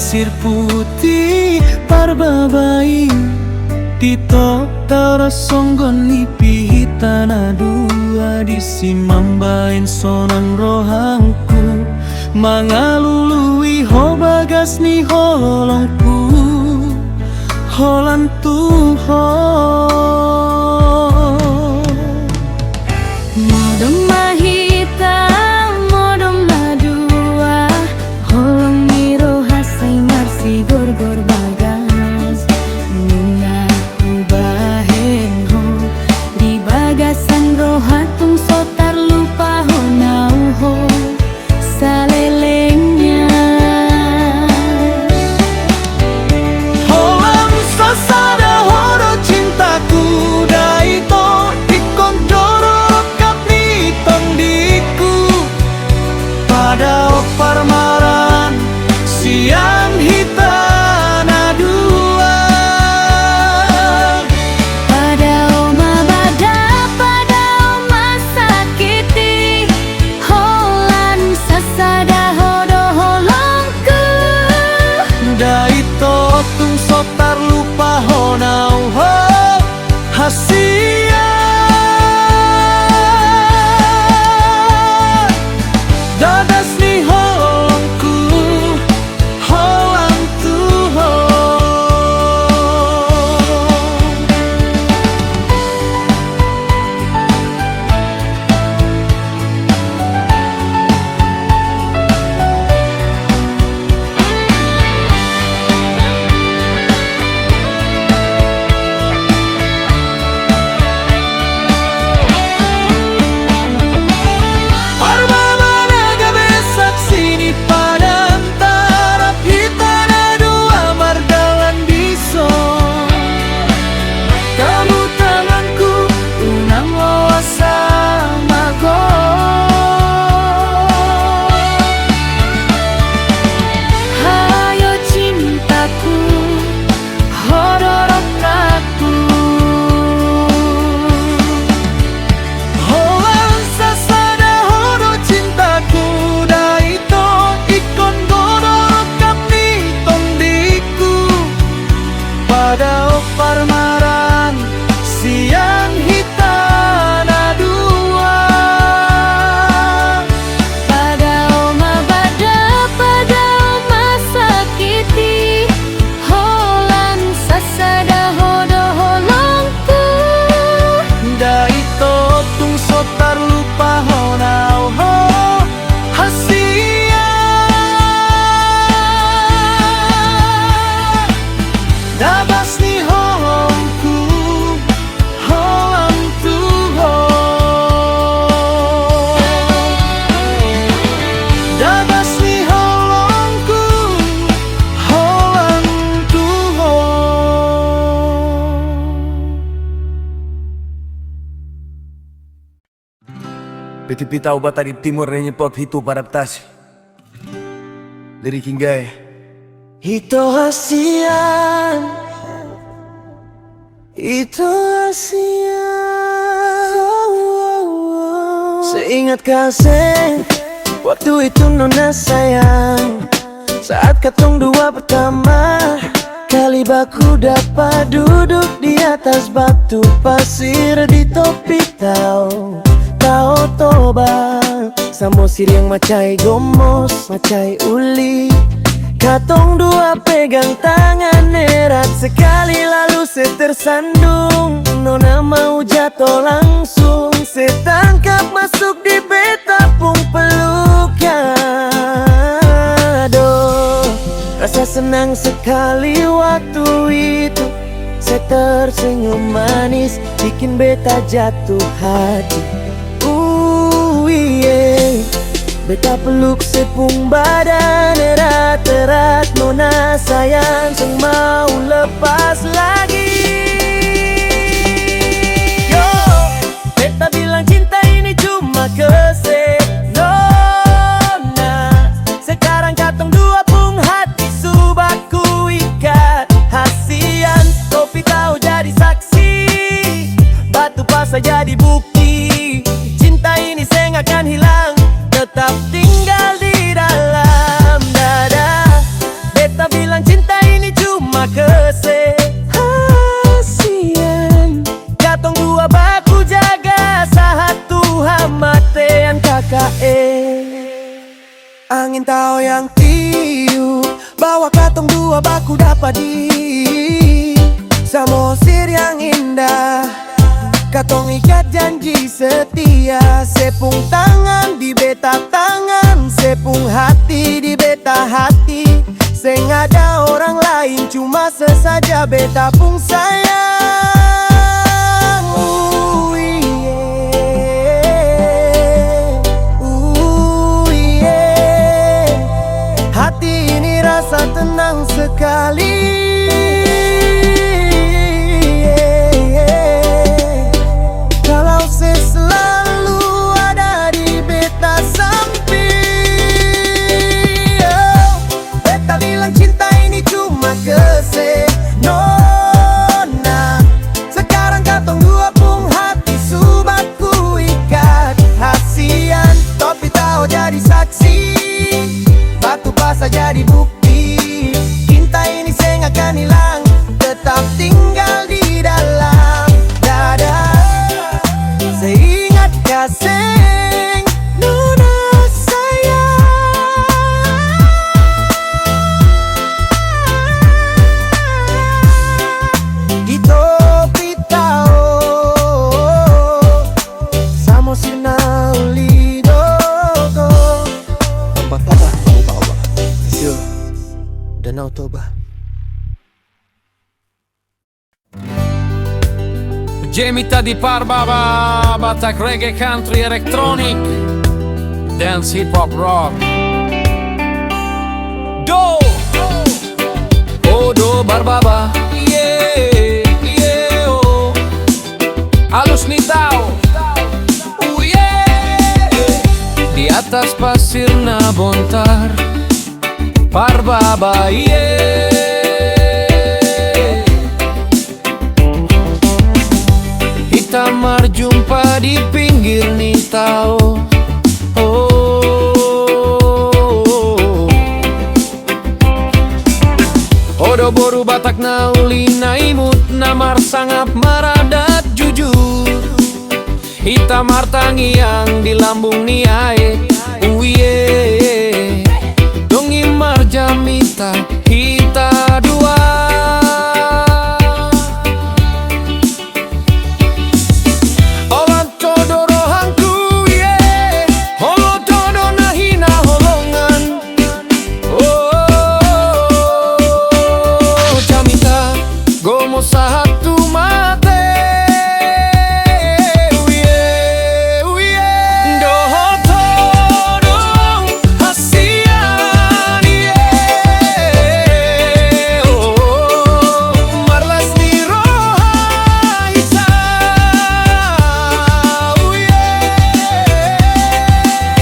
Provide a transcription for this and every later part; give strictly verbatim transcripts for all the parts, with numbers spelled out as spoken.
Pasir Putih Parbaba i, di total rasonggon ni pihita na dua, disi mambaen sonang rohangku, mangalului ho bagas ni holongku, holan tu ho. Modom ma hita, modom na dua, holong ni roha sai marsigorgor bagas. Nunga hubahen ho di bagasan roha, tung so tarlupa hona au ho salelengna. Holan sasada ho do cintaku, da ito ingkon do rongkap ni tondingku. Padao parmaraan sian hita na dua. Padao ma badan, padao ma sakit i, holan sasada ho do holongku. Da ito tung so tarlupa hona au ho hasian. Dadas ni holongku, holan tu ho. Parbaba na gabe saksi ni padan, tarap hita na dua mardalan dison. Hamu tanganku, unang loas sama ho. Hayo cintaku, ho do rongkapku. Holan sasada ho do cintaku, da ito ingkon do rongkap ni tondingku. Padao parmaraan sian hita na dua. Padao ma badan, padao ma sakit i, holan sasada ho do holongku. Da ito tung so tarlupa hona au ho hasian. Dadas ni holongku, holan tu ho. Dadas ni holongku, holan tu ho. P T P Taubatai Timur, Reni Pop, Hitu Paradaptasi. Lirik Inggae. Ito hasian, ito hasian. Seingat kasih waktu itu nona sayang, saat katong dua pertama kali baku dapa duduk di atas batu pasir di topi Tao, Tao Toba. Samo siriang mansai gomos, mansai uli. Katong dua pegang tangan erat sekali, lalu se tersandung, nona mau jatuh langsung se tangkap masuk di beta pung peluk. Ya, aduh, rasa senang sekali waktu itu. Se tersenyum manis bikin beta jatuh hati. Uh, iye. Beta peluk se pung badan erat-erat, nona sayang, seng mau lepas lagi. Yo. Beta bilang cinta ini cuma klise, nona. Sekarang katong dua pung hati su baku ikat. Hasian, topi tau jadi saksi. Batu pasa jadi bukti. Cinta ini seng akan hilang, tetap tinggal di dalam dada. Beta bilang Tao yang tiup, bahwa katong dua baku dapadi Samosir yang indah. Katong ikat janji setia, sepung tangan di beta tangan, sepung hati di beta hati. Seng ada orang lain, cuma sesaja beta pung sayang. Uh, iye. Uh, iye. Hati ini rasa tenang sekali. Kalau se selalu ada di beta samping. Beta bilang cinta ini cuma kese nona. Sekarang katong dua pung hati sudah ku ikat. Hasian, topi tao jadi saksi. Batu basa jadi bukti. Cinta ini seng akan hilang, tetap tinggal di dalam dada. Seingat kaseng nona sayang. Di topi tao Samosir na uli do ho. Toba, toba, toba, toba. Yo. Danau Toba. Jamita di Parbaba, Batak reggae, country, electronic, dance, hip hop, rock. Do! O do Parbaba, iye, iye, o. Alus ni tao. Uye. Di atas pasir na bontar, Parbaba, iye. Hita marjumpa di pinggir ni tao. Oh. Ho do boru Batak na uli, na imut, na marsangap, maradat, jujur. Hita martangiang di lambung ni aek, uye. Dung i marjamita hita dua. Olat ho do rohangku, iye. Olat ho do na hinaholongan. Oh, jamita, gomo sahat tu mate. Uye, uye. Dohot ho do hasian, iye. Oh, marlas ni roha hita. Uye.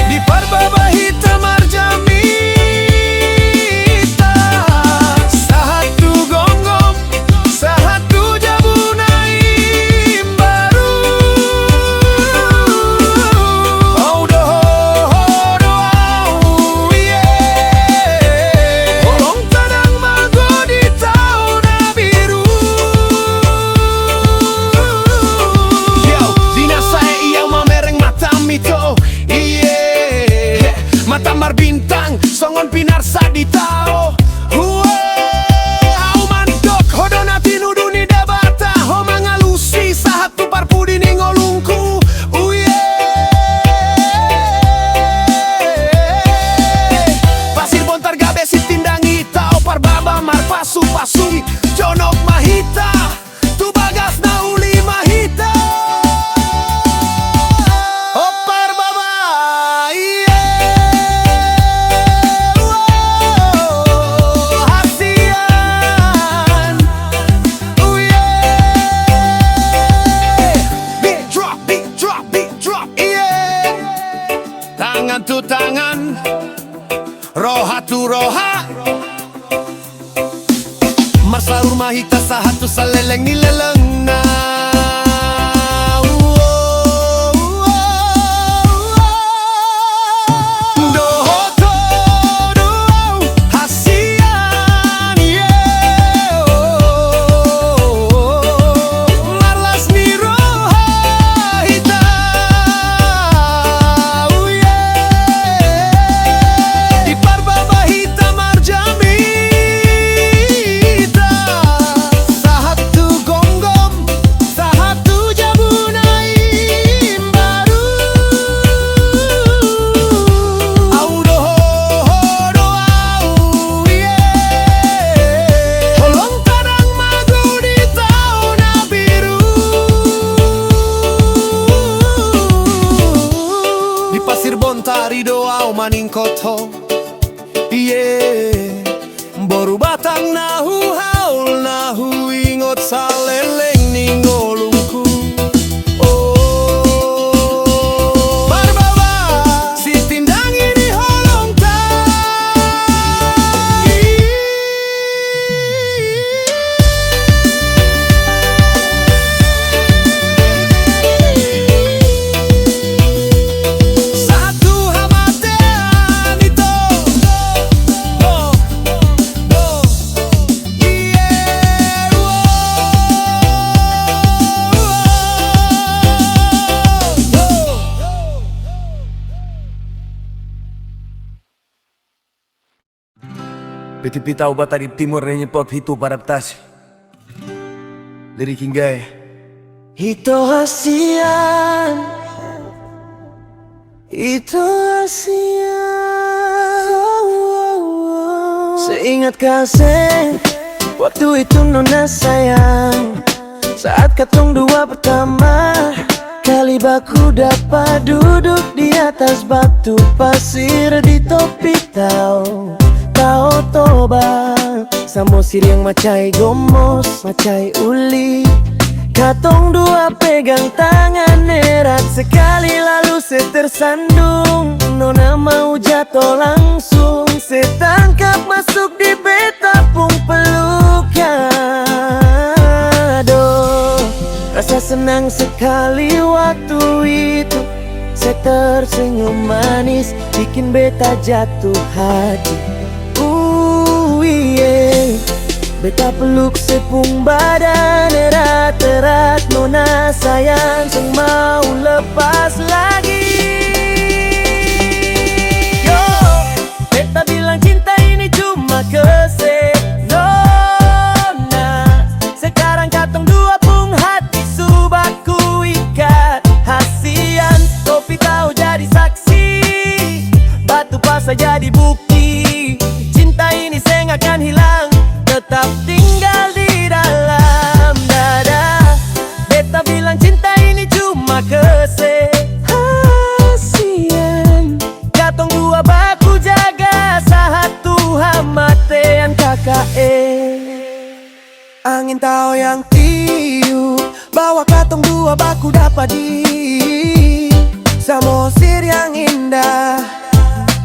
Di Parbaba hita marjamita. Sahat tu gomgom, sahat tu jabu na imbaru. Au do ho, ho do au, iye. Holong tadang mago di tao na biru. Yo, di na sae i au mamereng mata mito. Iye, mata marbintang songon pinarsa di tao. Ue, au mandok ho do na tinudu ni Debata, ho mangalusi sahat tu parpudi ni ngolungku. Uye. Pasir bontar gabe sitindang hita, o Parbaba marpasupasu. Jonok ma hita. Tu bagas na uli ma hita. O Parbaba, iye. Uo, hasian. Uye. Beat drop, beat drop, beat drop. Iye. Tangan tu tangan. Roha tu roha. Marsaur ma hita sahat tu saleleng ni lelengna. Dohot ho do au hasian, iye, oh, marlas ni roha hita. Uye. Di Ningkot ho, ie, boru Batak na huhaol, na huingot saleleng ni ngolungku. O, Parbaba, sitindang i di holongta. Sahat tu hamatean, ito. Ie, wo, wo. P T P Tauba Tadip Timur nineteen forty-two paradaptasi. Lirik inggae. Ito hasian, ito hasian. Seingatkah asing waktu itu nona sayang, saat katong dua pertama kali baku dapa duduk di atas batu pasir di topi Tao, Tao Toba. Samosir yang mansai gomos, mansai uli. Katong dua pegang tangan erat sekali lalu se tersandung. Nona mau jatuh langsung se tangkap masuk di beta pung pelukan. Aduh, rasa senang sekali waktu itu. Se tersenyum manis bikin beta jatuh hati. Uie. Beta peluk se pung badan erat-erat, nona sayang seng mau lepas lagi. Yo, beta bilang cinta ini cuma kese, nona. Sekarang katong dua pung hati sudah kuikat. Hasian, topi tau jadi saksi, batu pasa jadi bukti. Cinta ini seng akan hilang, tetap tinggal di dalam dada. Beta bilang cinta ini cuma kese. Hasian, katong dua baku jaga sahat tu hamatean, K K E. Angin tao yang tiup, bawa katong dua baku dapa di Samosir yang indah.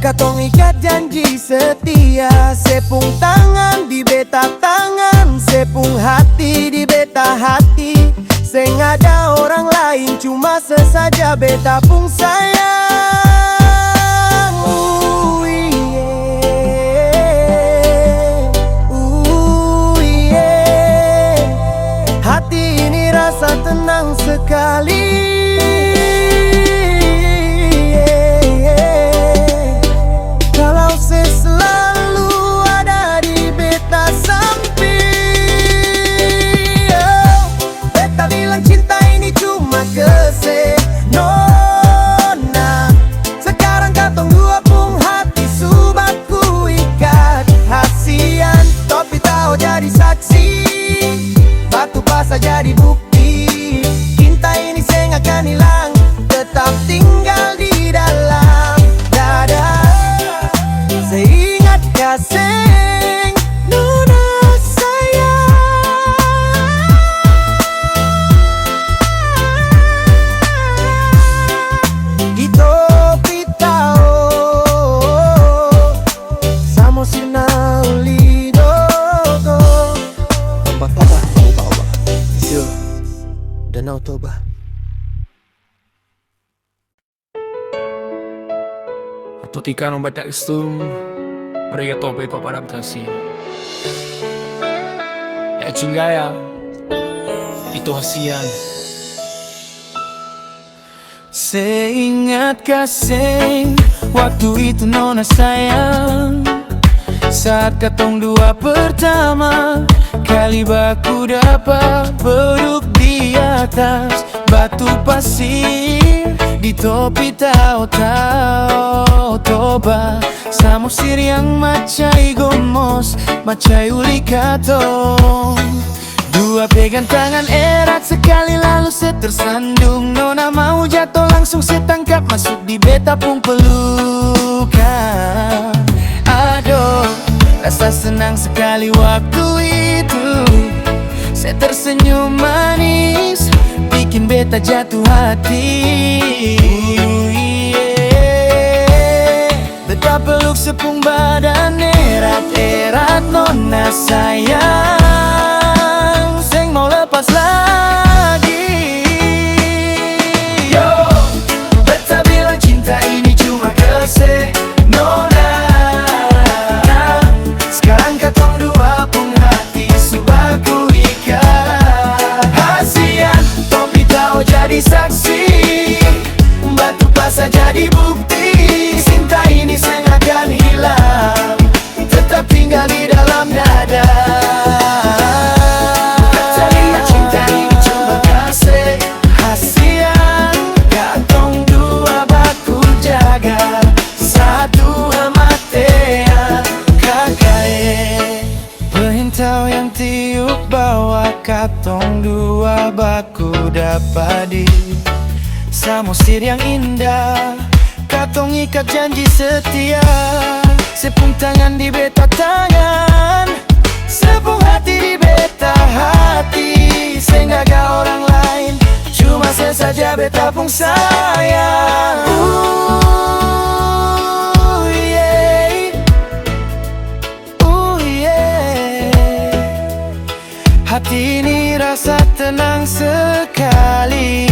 Katong ikat janji setia, se pung tangan di beta tangan, se pung hati di beta hati. Seng ada orang lain, cuma se saja beta pung sayang. Uie, uie. Hati ini rasa tenang sekali. Kalau se selalu ada di beta samping. Beta bilang cinta ini cuma kese, nona. Sekarang katong dua pung hati sudah kuikat. Hasian, topi tao jadi saksi, batu pasa jadi bukti. Cinta ini seng akan hilang, tetap tinggal di dalam dada. Seingat kasih, nona sayang. Ito pita o, Samosir na uli do. Oba, oba, oba, oba. Sio, Danau Toba. Totika nomba tak istum, mereka tope papadam tasi. Ya cunggaya, ito hasian. Seingat kasih waktu itu nona sayang, saat katong dua pertama kali baku dapa duduk di atas batu pasir di topi Tao, Tao Toba. Samosir yang mansai gomos, mansai uli katong. Dua pegang tangan erat sekali lalu setersandung. Nona mau jatuh langsung setangkap masuk di beta pung pelukan. Aduh, rasa senang sekali waktu itu. Setersenyum manis bikin beta jatuh hati. Beta peluk sepung badan erat-erat nona sayang, seng mau lepas lagi. Yo, beta bilang cinta ini cuma klise nona. Sekarang katong dua pung hati su baku ikat. Hasian, topi tau jadi saksi. Batu pasa jadi bukti, cinta ini seng akan hilang, tetap tinggal di dalam dada. Cinta ini cuma klise, hasian, katong dua baku jaga, satu hamatean, kakae. Pahintau yang tiup bawa katong dua baku dapadi. Samosir yang indah, katong ikat janji setia. Sepung tangan di beta tangan, sepung hati di beta hati. Seng gaga orang lain, cuma se saja beta pung sayang. Uh, yeah. Uh, yeah. Hati ini rasa tenang sekali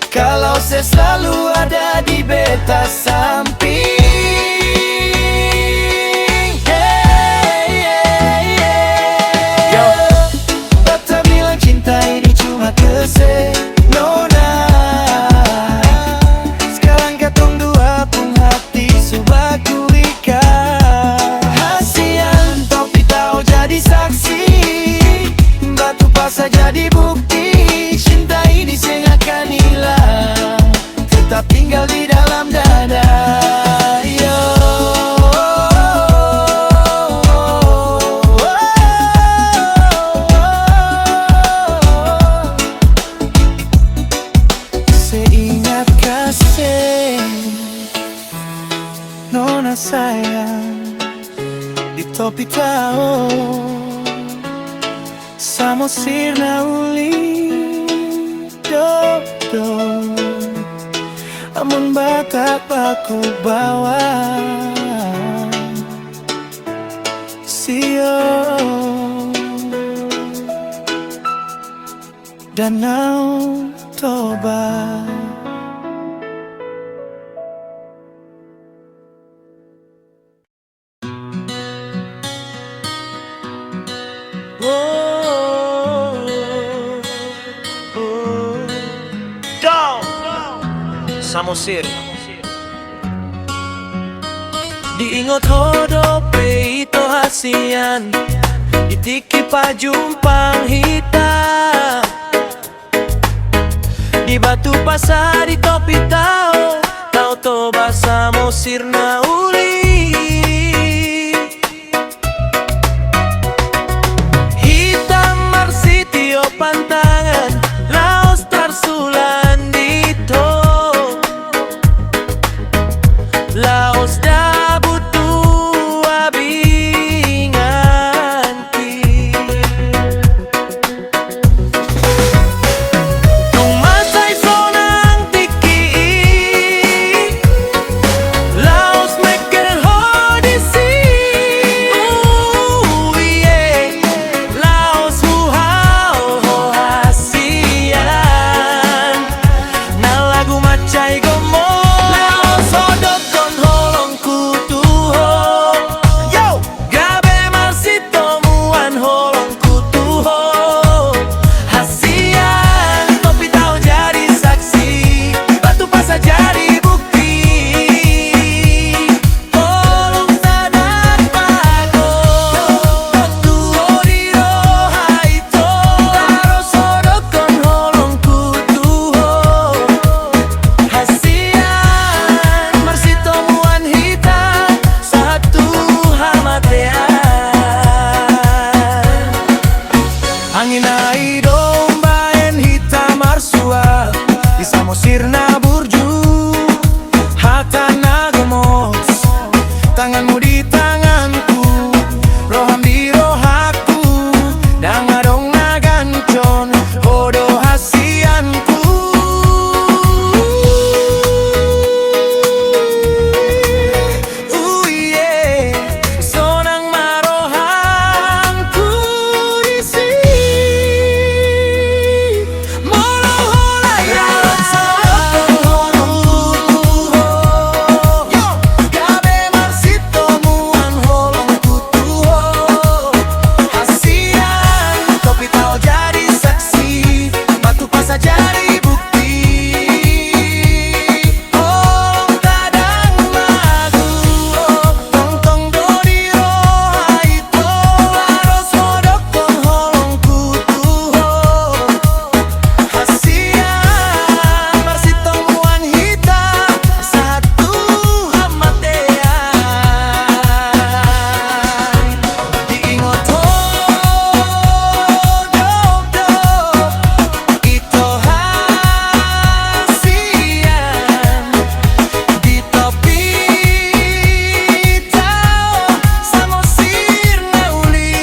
kalau se selalu ada di beta samping. Hey, hey, hey. Yo, beta bilang cinta ini cuma klise nona. Sekarang katong dua pung hati su baku ikat. Hasian, topi tau jadi saksi. Batu pasa jadi bukti. Cinta ini seng akan hilang, tetap tinggal di dalam dada. Yo. Se ingat kasih nona sayang, di topi tau samosir na uli do do. Amun Batak baku bawa sio Danau Toba. Samosir. Diingot ho dope ito hasian, di tingki pajumpang hita. Di Batu Pasa di topi tau, Tao Toba Samosir na uli. Hita marsitio pantangan, laos tarsulan di topi. Laos dabu tu abingan. Dung mansai sonang tingki i, laos mengkel Ai do umbahen hita marsua di Samosir na burju. Hata na gomos, tanganmu di tanganku, roham di rohangku, ndang adong na ganjang, ho do hasianku. Uie, sonang ma rohangku disi. Molo holan ia, gabe marsitomuan holongku tu ho. Hasian, topi taol jadi saksi, batu pasa jadi bukti. Holong tadang magu, tongtong do di roha i, ho laros modok holongku tu ho. Hasian, marsitomuan hita sahat tu hamatean. Diingot ho, dok, dok, ito hasian, di topi taol Samosir na uli.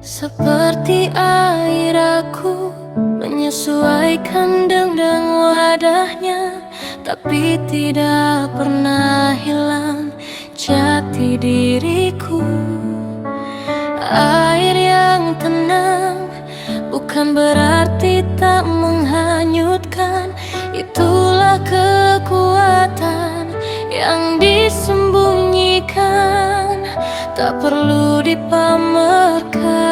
Seperti air aku menyesuaikan dendeng wadahnya, tapi tidak pernah hilang jati diriku. Air yang tenang bukan berarti tak menghanyutkan. Itulah kekuatan yang disembunyikan, tak perlu dipamerkan.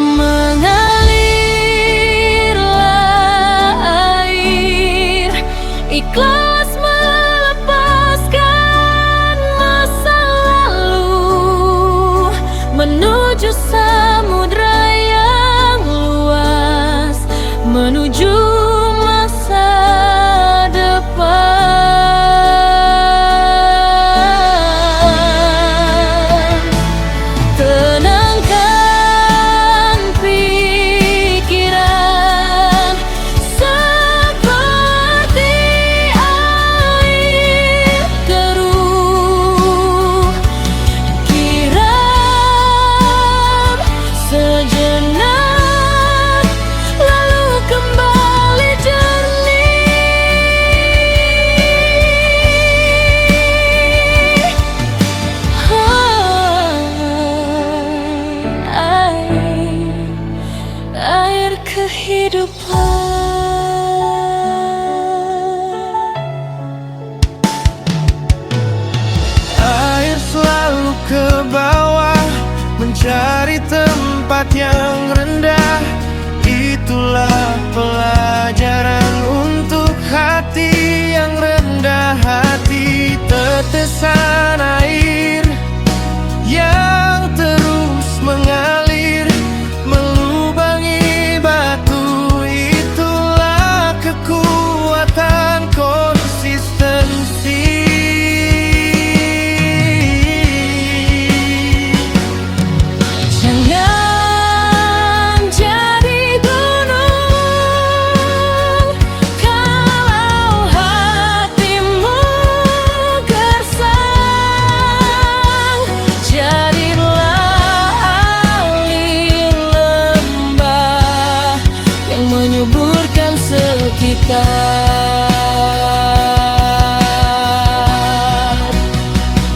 Mengalirlah air, ikhlas melepaskan masa lalu, menuju samudra yang luas, menuju masa depan. Tenangkan pikiran, seperti air keruh, kirap sejenak, lalu kembali jernih. Air, air kehidupan. Air selalu ke bawah, mencari tempat yang rendah. Itulah pelajaran untuk hati yang rendah hati. Tetesan air yang terus mengalir, melubangi batu, itulah kekuatan konsistensi. Jangan jadi gunung kalau hatimu gersang.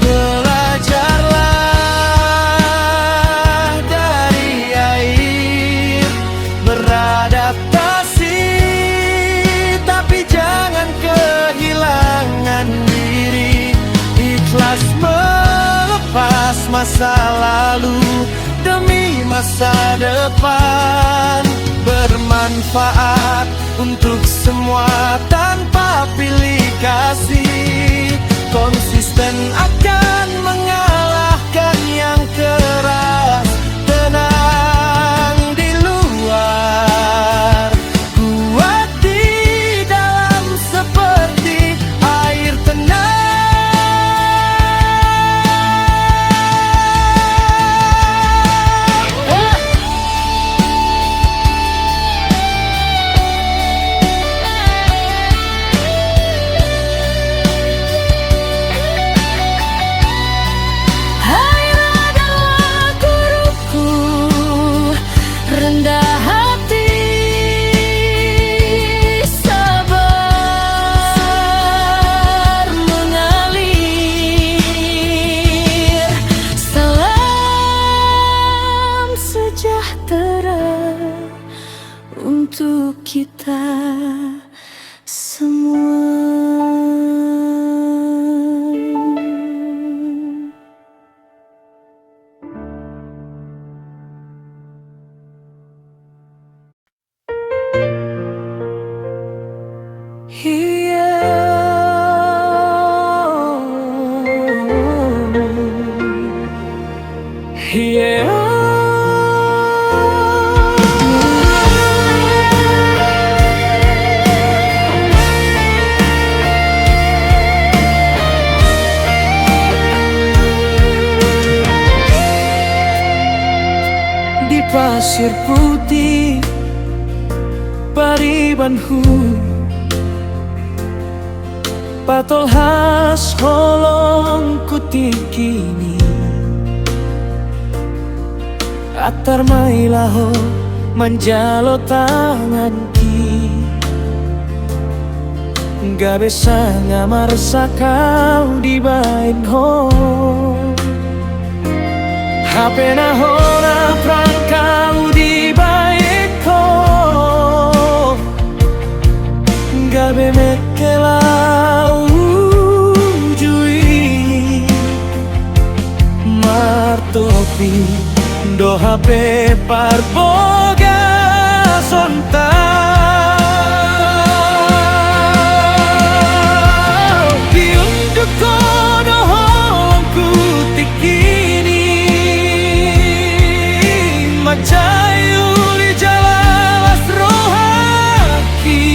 Belajarlah dari air, beradaptasi, tapi jangan kehilangan diri. Ikhlas melepas masa lalu demi masa depan, bermanfaat untuk semua tanpa pilih kasih. Konsisten akan mengalahkan yang keras. Tenang di luar, kuat di dalam, seperti air tenang. Air adalah guru ku, rendah hati, sabar mengalir. Salam sejahtera untuk kita semua. Di pasir putih paribanhu, patolhas holongku tingki i. Antar ma i laho manjalo tanganki, gabe sanga marsangkap dibahen ho. Hape na hona prangkau dibahen ho, gabe mengke laho uju i, martopi do hape parbogasonta. Diunduk ho do holongku tingki i, mansai uli jala las rohangki.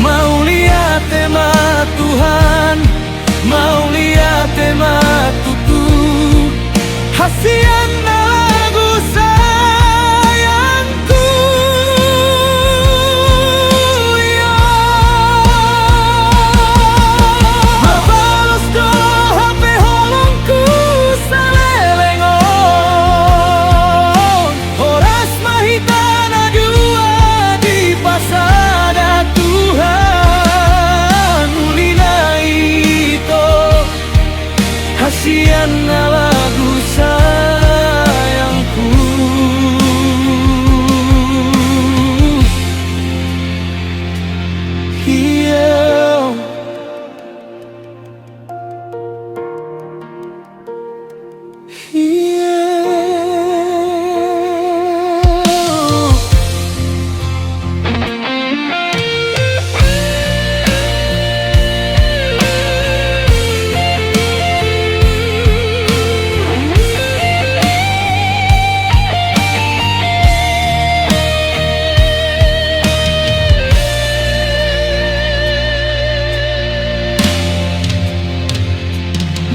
Mauliate ma Tuhan, mauliate ma tutu. Hasian na lagu sayangku, ia mabalos do hape holongku saleleng on. Horas ma hita na dua dipasada Tuhan, uli na ito. Hasian na lagu sayangku. Ia. Ia.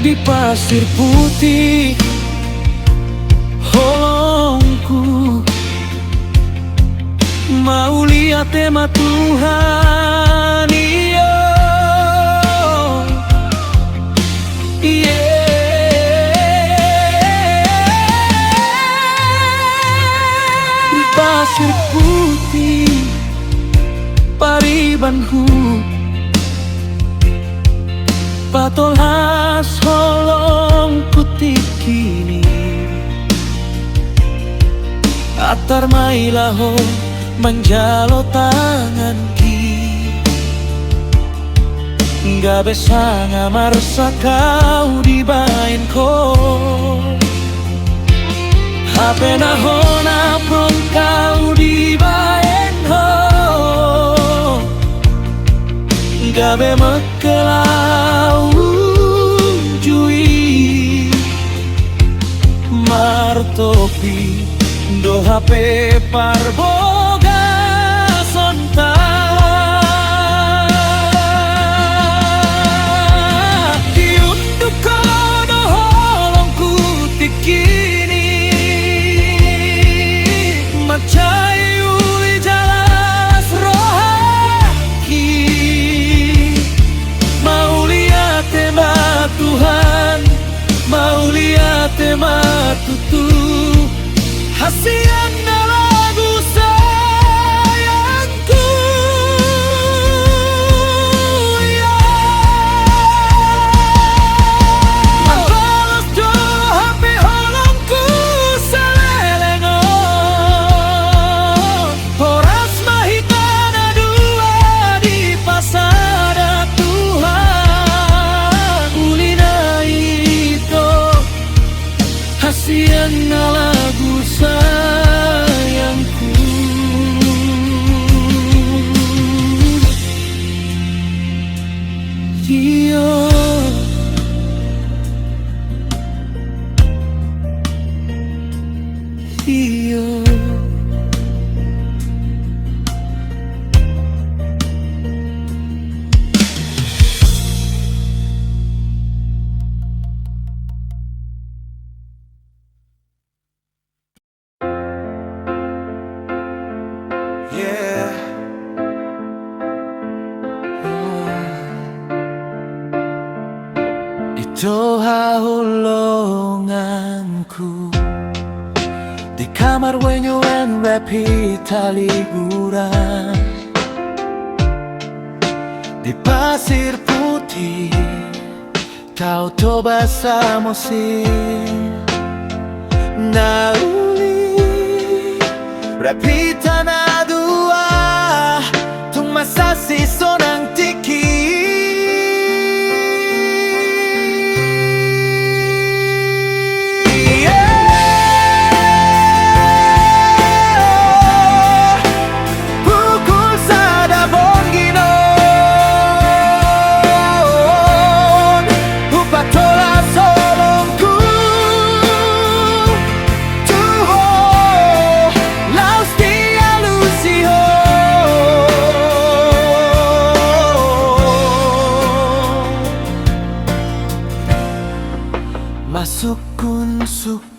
Di pasir putih holongku, mauliate ma Tuhan, ia. Ia. Di pasir putih Tuhanku, patolhas holongku tingki i. Antar ma i laho manjalo tanganki. Gabe sanga marsak au dibaen ho. Hape na hona prongkau dibaen ho. Gabe mengkel au unju i. Martopi do hape parbogasonta. Diunduk ho do holongku tingki i. Mansai uli jala las rohangki. Mauliate ma Tuhan, mauliate ma tutu. Hasian na lagu sayangku, ya. Mambalos do hape holongku saleleng on. Horas ma hita na dua dipasada Tuhan. Uli na i do hasian na lagu sayangku. Sio, sio. Yeah. Ito haholonganku. Di kamar wenyu en rap hita liburan. Di pasir putih. Tao Toba Samosir. Na uli rap hita na dua, tung masasi sonang tingki. Yeah. Pukul sada borngin on, hupatolhas holongku tu ho, laos dialusi ho. Masukkun suk-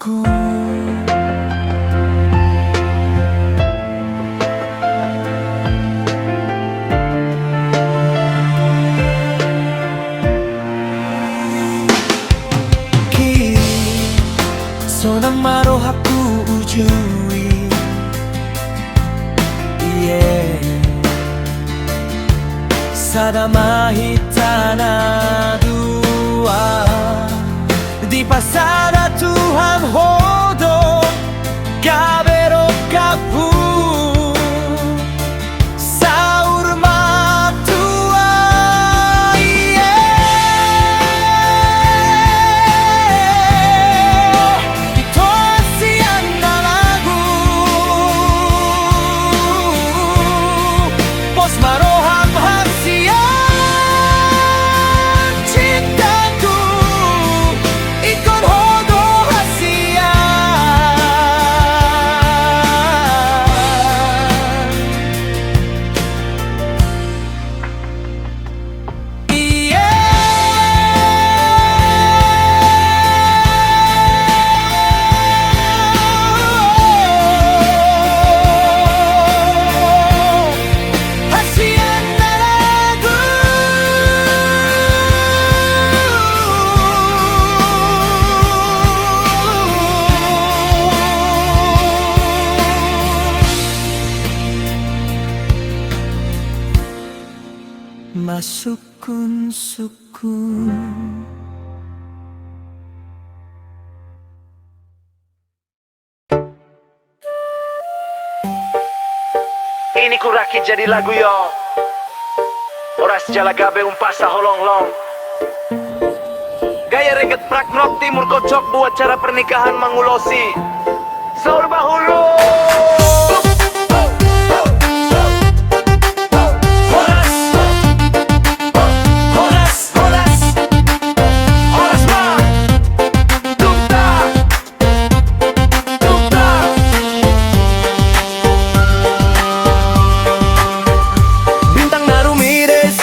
Kiri, sonang ma rohangku uju i. Ie, sada ma hita na dua. Dipasada Tuhan ho do gabe rongkaphu, saur matua. Ie, ito hasian na lagu. Pos ma roham hasian cintangku, ingkon ho do hasian. Ie. Hasian Masukun sukun. Ini kurakit jadi lagu yo. Horas jala gabe umpasa holonglong. Gaya reggae prog rock timur cocok buat acara pernikahan mangulosi. Saur bahulu. Horas. Horas, horas. Horas ma. Tukta. Tukta. Bintang na rumiris,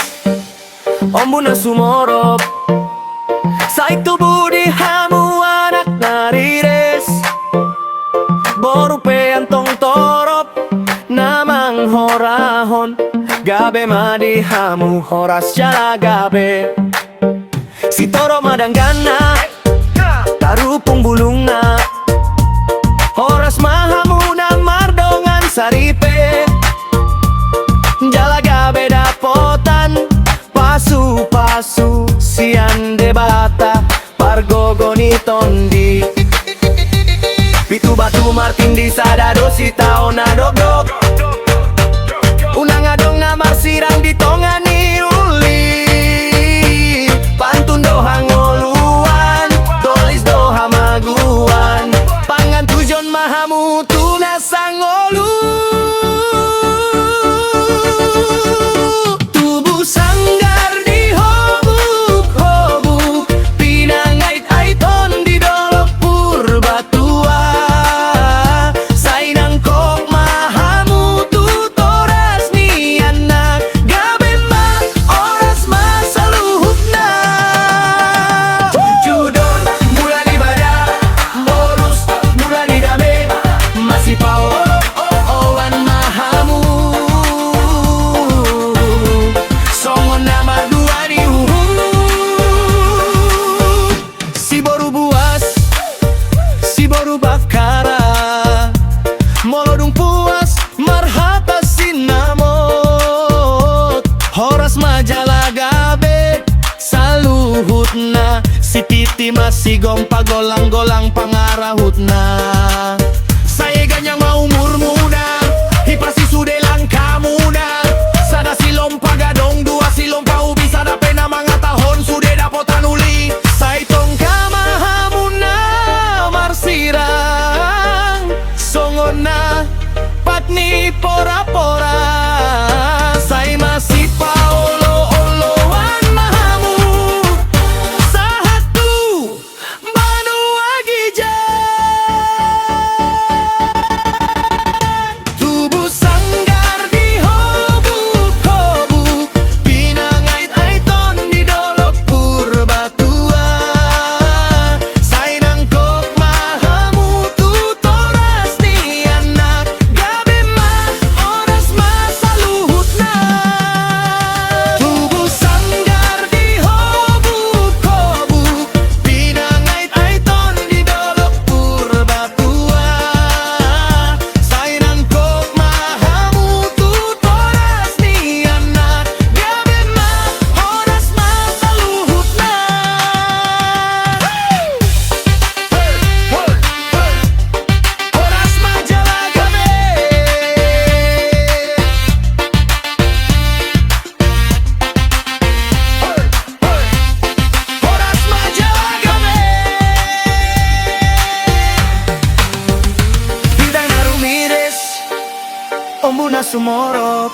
ombun na sumorop, sai tubu di hamu anak na riris. Boru pe antong torop na manghorahon, gabe ma di hamu horas jala gabe. Sitorop ma dangganna, tarupung bulungna. Horas ma hamuna mardongan saripe, jala gabe dapotan pasupasu sian Debata pargogo ni tondi. Pitu batu martindi, sada do sitaon na dokdok. Unang adong na marsirang di tonga ni uli. Pantun do hangoluan, tolis do hamaguan. Pangantusion ma hamu tu na sangolu. Tubu sanggar di hobuk-hobuk, pinangait ai tondi dolok Purbatua. Sai nangkok ma hamu tu toras ni anak, gabe ma horas ma saluhutna. Jujur mula ni bada, Horus mula ni dame, masipaolo-oloan ma hamu songon na mardua ni uhum. Siboru Buas, siboru Bakhara, molo dung puas marhata sinamot. Horas ma jala gabe saluhutna, sititi ma sigompa, golang-golang pangarahutna. Sai ganyang ma umurmuna, hipas i sude langkamuna. Sada silompa gadong, dua silompa ubi, sada pe na mangatahon sude dapotan uli. Sai tongka ma hamuna marsirang songon na pat ni pora-pora. Sai masipaolo-oloan ma hamu sahat tu banua ginjang. Tubu sanggar di hobuk-hobuk, pinangait ai tondi dolok Purbatua. Sai nangkok ma hamu tu toras ni anak, gabe ma horas ma saluhutna. Tubu sanggar di hobuk-hobuk, pinangait ai tondi dolok Purbatua. Sai nangkok ma hamu tu toras ni anak, gabe ma horas ma saluhutna. Horas ma jala gabe. Horas ma jala gabe. Bintang na rumiris, ombun na sumorop.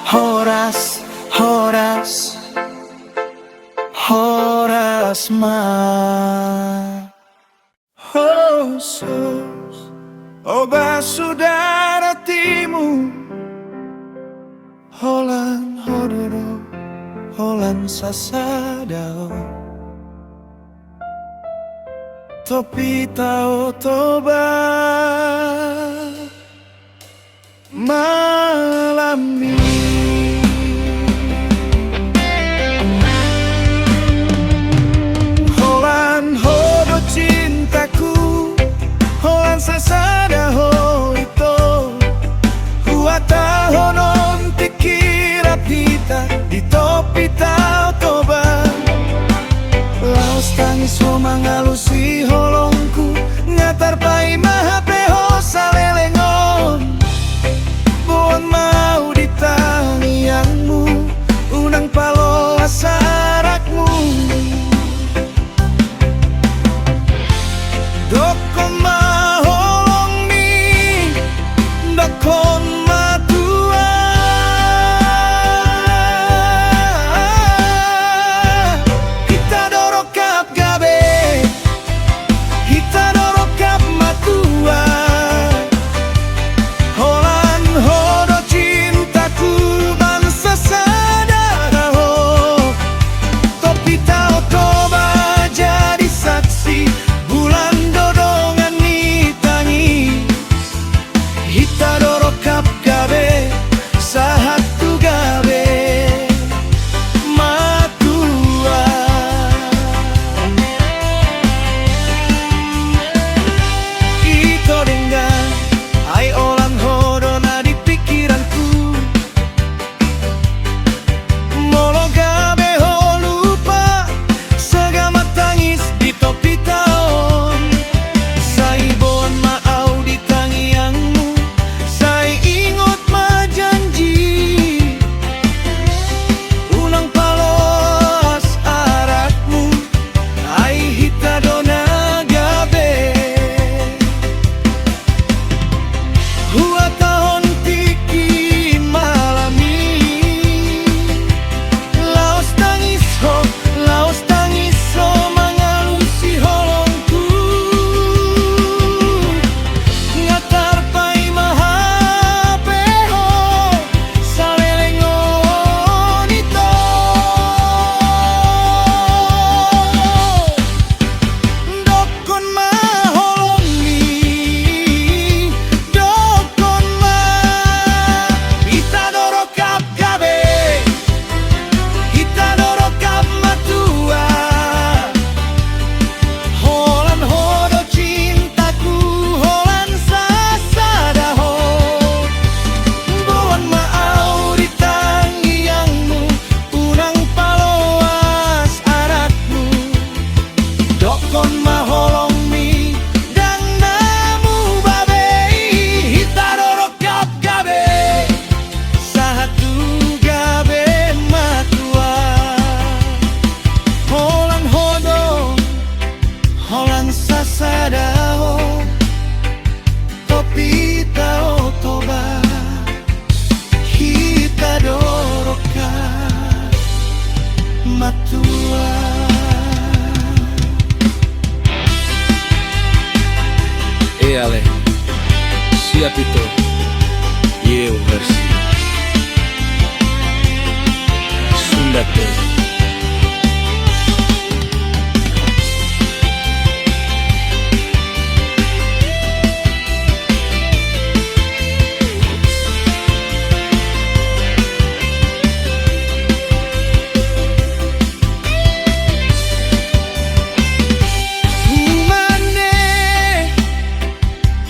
Horas, horas, horas ma. Hosos, o ba sudara timu, holan ho do, holan sasada ho. Topi tao Toba malam i. Holan ho do cintaku, holan sasada ho ito. Huhatahon on tingki rap hita. Tuhan. E ale, siap ito. Yeu versi Sunda te. Umane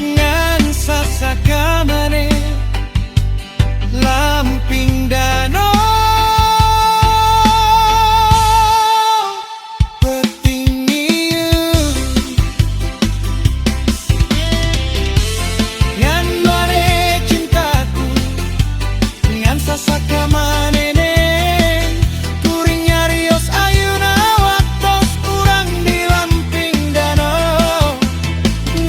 ngan sasaka mane lamping dano. Peting ni ngan mane cintaku, ngan sasaka mane ne. Kuring arios ayu na waktos urang di lamping dano.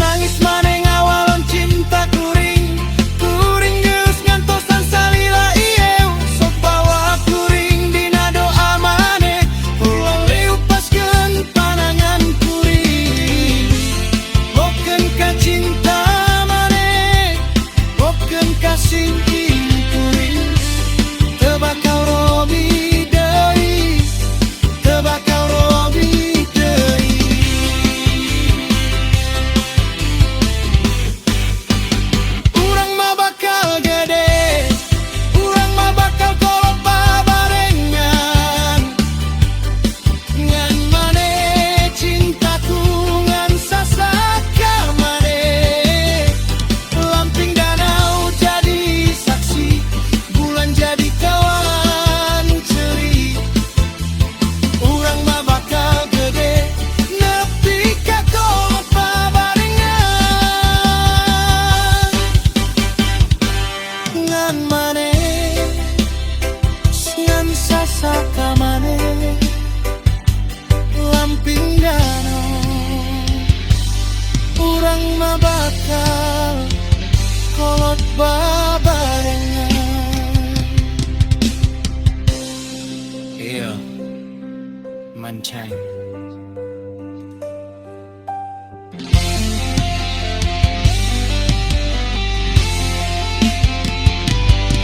Nangis mane ngawalan cinta kuring. Kuring geus ngantosan salila ieu, so bawa kuring di na doa mane, ulang liu pasken panangan kuring. Bokengka cinta mane, bokengka singking kuring, tebakau robi dei. Tebakau robi dei. Urang ma bakal gede, urang ma bakal kolot babarengan. Ngan mane cintaku, ngan sasaka mane. Lamping danau jadi saksi, bulan jadi kawan ceri. Urang ma bakal gede, nepi ka kolot babarengan. Ngan mane, ngan sasaka mane, lamping dano. Urang ma bakal kolot babarengan. Iya, mancai.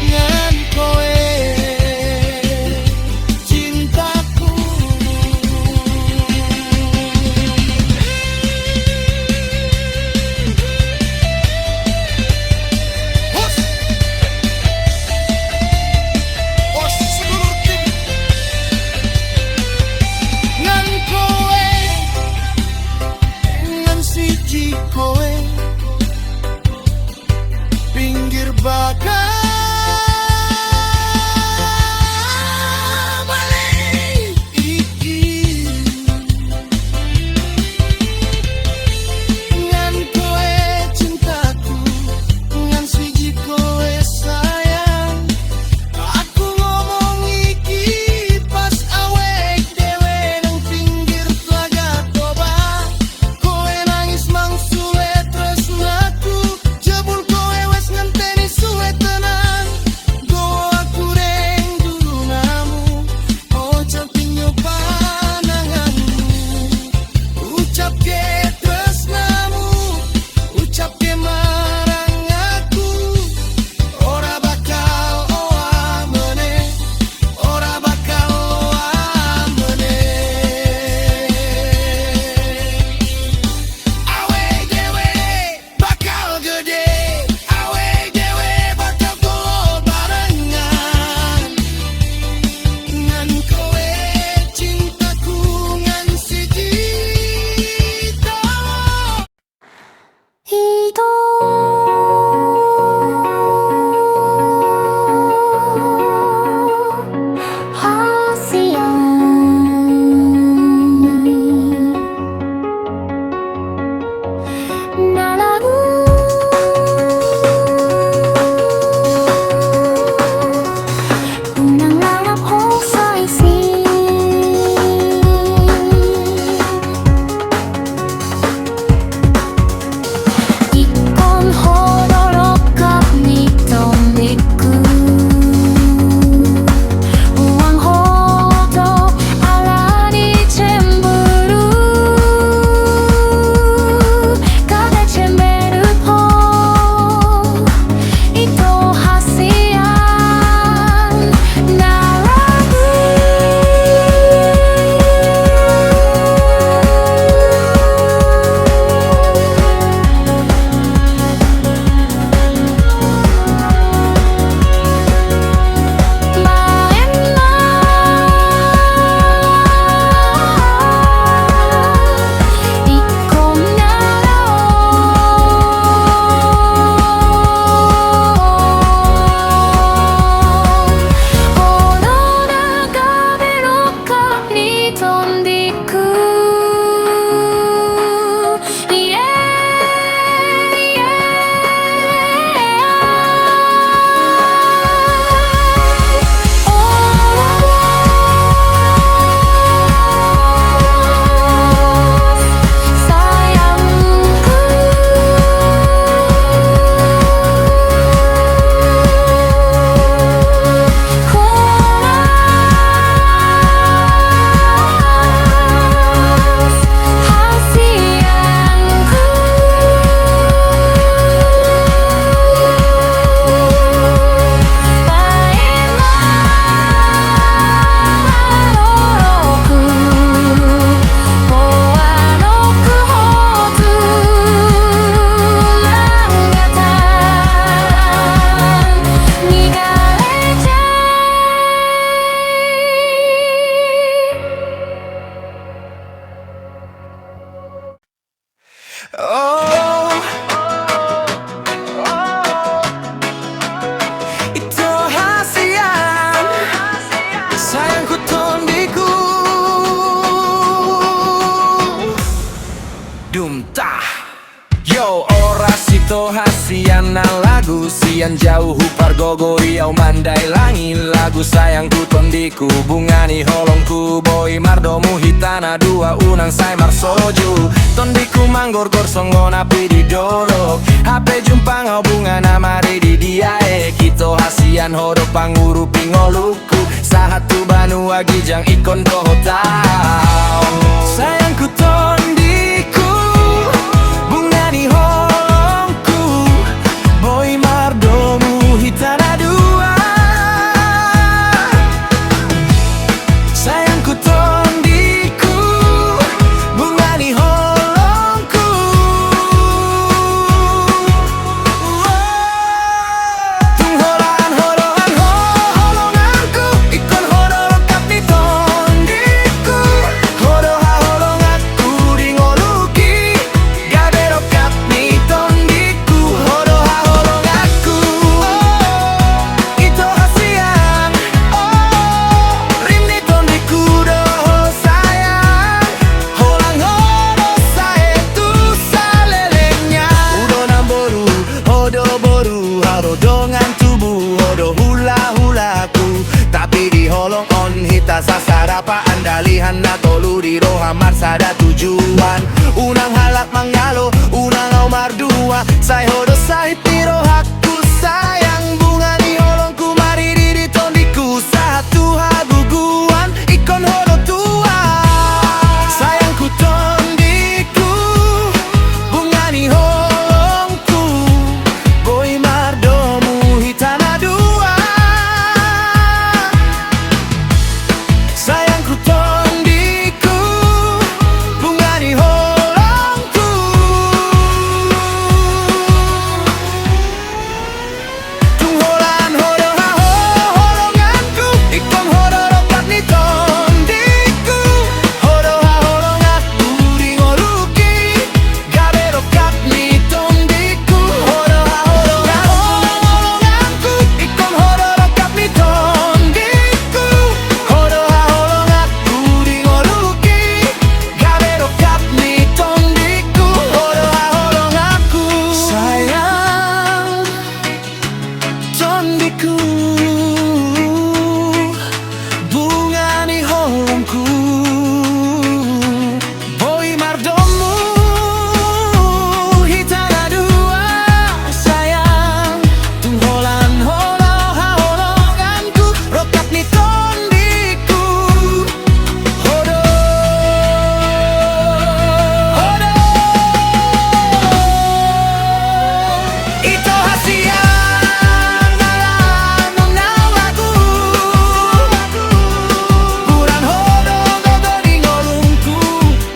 Ngan koe cintaku. Hos. Hos, sedulur tim. Ngan Tah. Yo, oras ito hasian na lagu, sian jauh hupargogoi au mandailangi lagu sayangku tondiku, bunga ni holongku, boi mardomu hita na dua unang sai marsoju, tondiku manggorgor songon api di dolok, hape jumpang au bunga na maridi di aek, ito hasian ho do pangurupi ngolu. Sahat tu banua ginjang ingkon dohot au. Sayangku tondiku, bunga ni holongku, boi mardomu hita na dua. Sayangku tondiku, bunga ni holongku. Tung holan ho do haholonganku, ingkon ho do rongkap ni tondiku. Ho do haholonganku di ngolungki, gabe rongkap ni tondiku. Ho do haholonganku, ito hasian, rim ni tondiku do ho sayang. Holan ho do sae tu salelengna. Ho do namboru, ho do boru, ho do dongan tubu, ho do hulahulaku. Tapi di holong on hita sasada paandalihan, na tolu di roha marsada tujuan. Unang halak manjalo, unang au mardua, sai ho do sahit ni rohaku sayang, bunga ni holongku maridi di tondiku, sahat tu hagogoan ingkon ho do tua. Sayangku tondiku, bunga ni holongku, boi mardomu hita na dua. Sayangku tondiku, bunga ni holongku. Tung holan ho do haholonganku, ingkon ho do rongkap ni tondiku. Ho do haholonganku di ngolungki, gabe rongkap ni tondiku. Ho do haholonganku, ingkon ho do rongkap ni tondiku. Ho do haholonganku di ngolungki, gabe rongkap ni tondiku. Ho do haholonganku. Sayang tondiku, bunga ni holongku, boi mardomu hita na dua sayang. Tung holan ho do haholonganku, rongkap ni tondiku. Ho do, ho do, ito hasian na lagu. Bulan ho do gogo di ngolungku,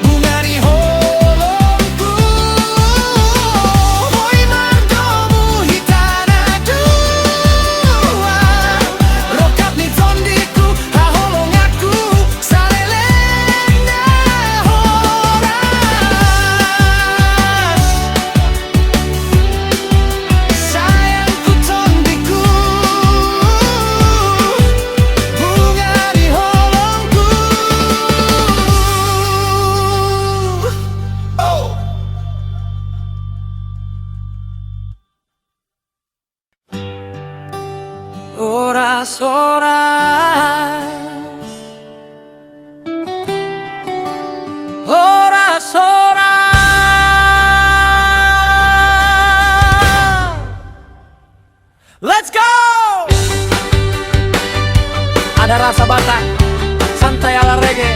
bunga ni holongku. Boi mardomu hita na dua, rongkap ni tondiku, haholonganku, salelengna horas. Sayangku tondiku, bunga ni holongku. Oh. Horas, horas. Horas, horas. Let's go! Ada rasa Batak, santai ala reggae,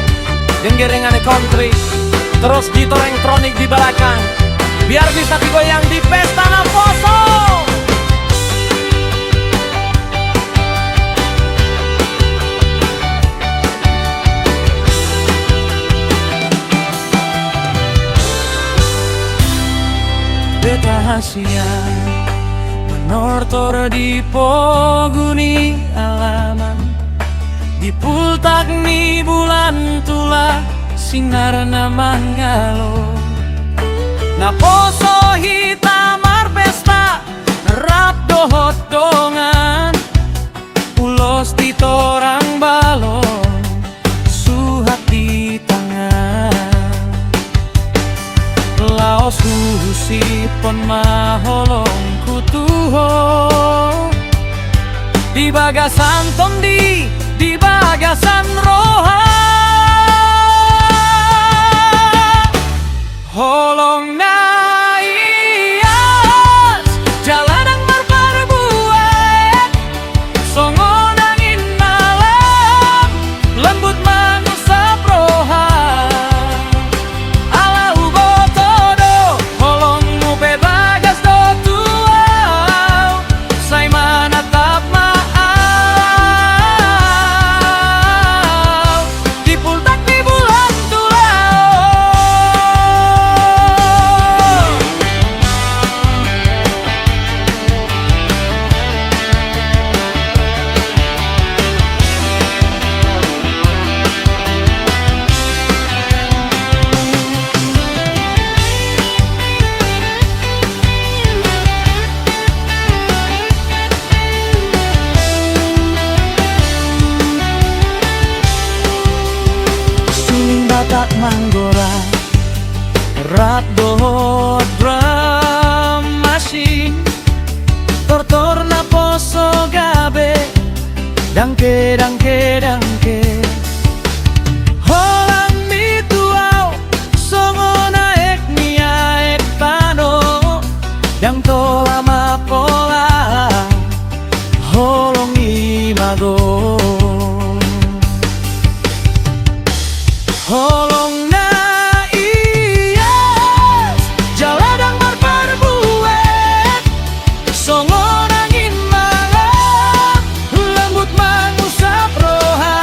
denggereng ane country, terus gitar elektronik di belakang, biar bisa digoyang di pesta Naposo. Beta hasian manortor di pogu ni alaman, di pultak ni bulan tula sinarna manggalo. Naposo hita marpesta rap dohot dongan, ulos di torang balon, suhat di tangan. Bagasan tondi di bagasan roha. Holong na ias jala ndang marparbuat, songon angin malam lembut mangusap roha. Ala huboto do holongmu pe bagas do tu ahu, sai manatap ma ahu di pultak ni bulan tu laho. Suling Batak manggora, rap dohot drum machine, tortor naposo gabe, dangke, dangke, dangke. Holongmi tu ahu songon aek ni aek tano, ndang tola ma pola holong i mago. Holong na ias jala ndang marparbuat, songon angin malam lembut mangusap roha.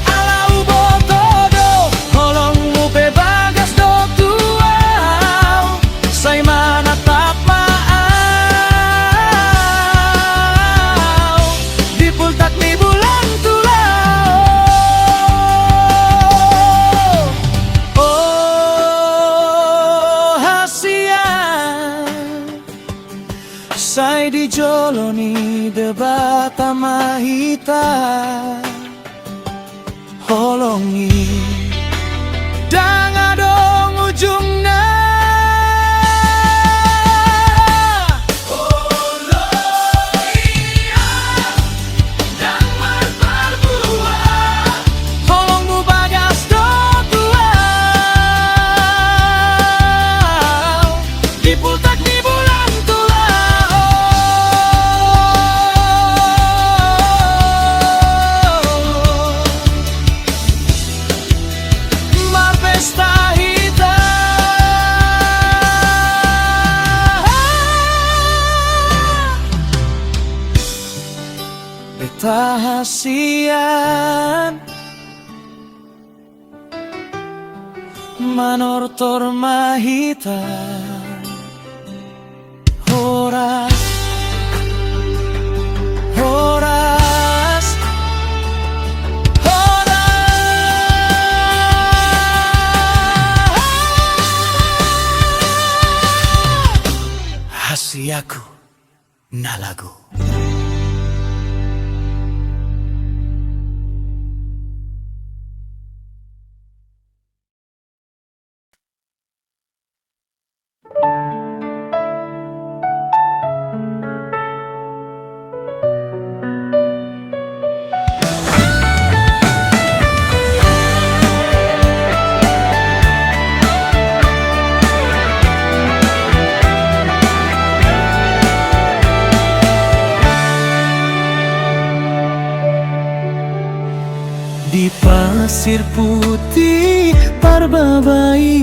Ala huboto do holongmu pe bagas do tu ahu, sai manatap ma ahu di pultak ni bulan tu laho. O hasian, sai di jolo ni Debata ma hita. Holong i ndang adong ujungna. Holongmu bagas do tu ahu di pultak ni bulan tu laho. Marpesta hita. Beta hasian, manortor ma hita. Horas, horas, horas. Hasianku na lagu. Di pasir putih Parbaba i,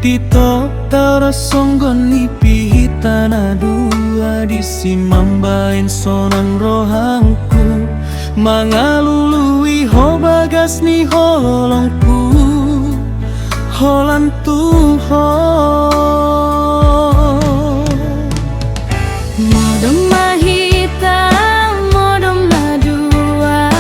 di total rasonggon ni hita na dua, disi mambahen sonang rohangku, mangalului ho bagas ni holongku, holan tu ho. Modom ma hita, modom na dua,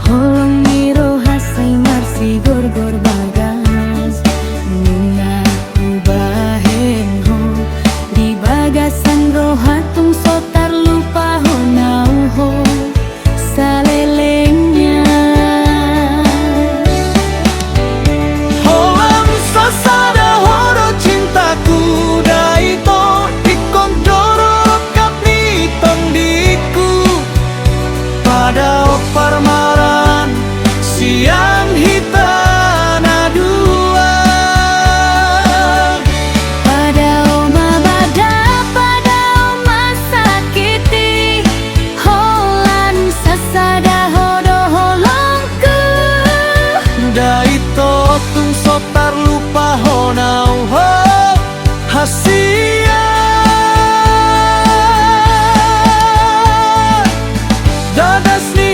holong ni roha sai marsigorgor bagas. Nunga hubahen ho di bagasan roha, tung so tarlupa ho na ho salelengna. Holan sasada ho do cintaku,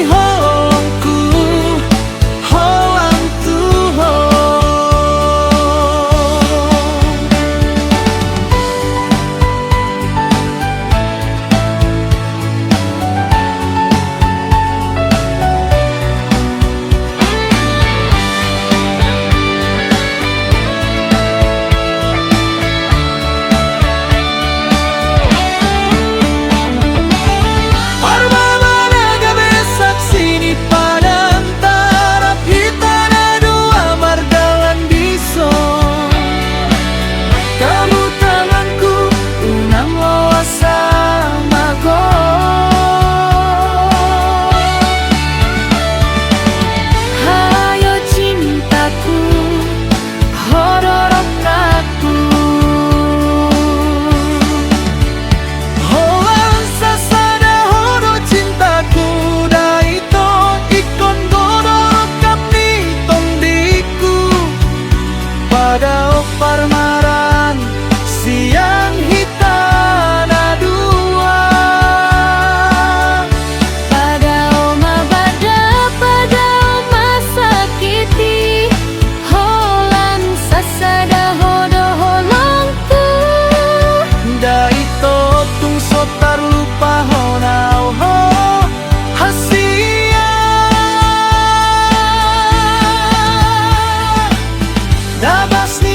Holongku, holang tu ho. Parbaba na gabe saksi ni padan, tarap hita na dua mardalan dison. Tabu tanganku, unang loas sama ho. Hayo cintaku, ho do rongkapku. Holan sasada ho do cintaku, da ito ingkon ho do rongkap ni tondingku. Padao parmaraan sian hita na dua. Padao ma bada, padao ma sakiti, holan sasada ho do holongku. Da ito tung so tarlupahon au ho, hasian. Dabas ni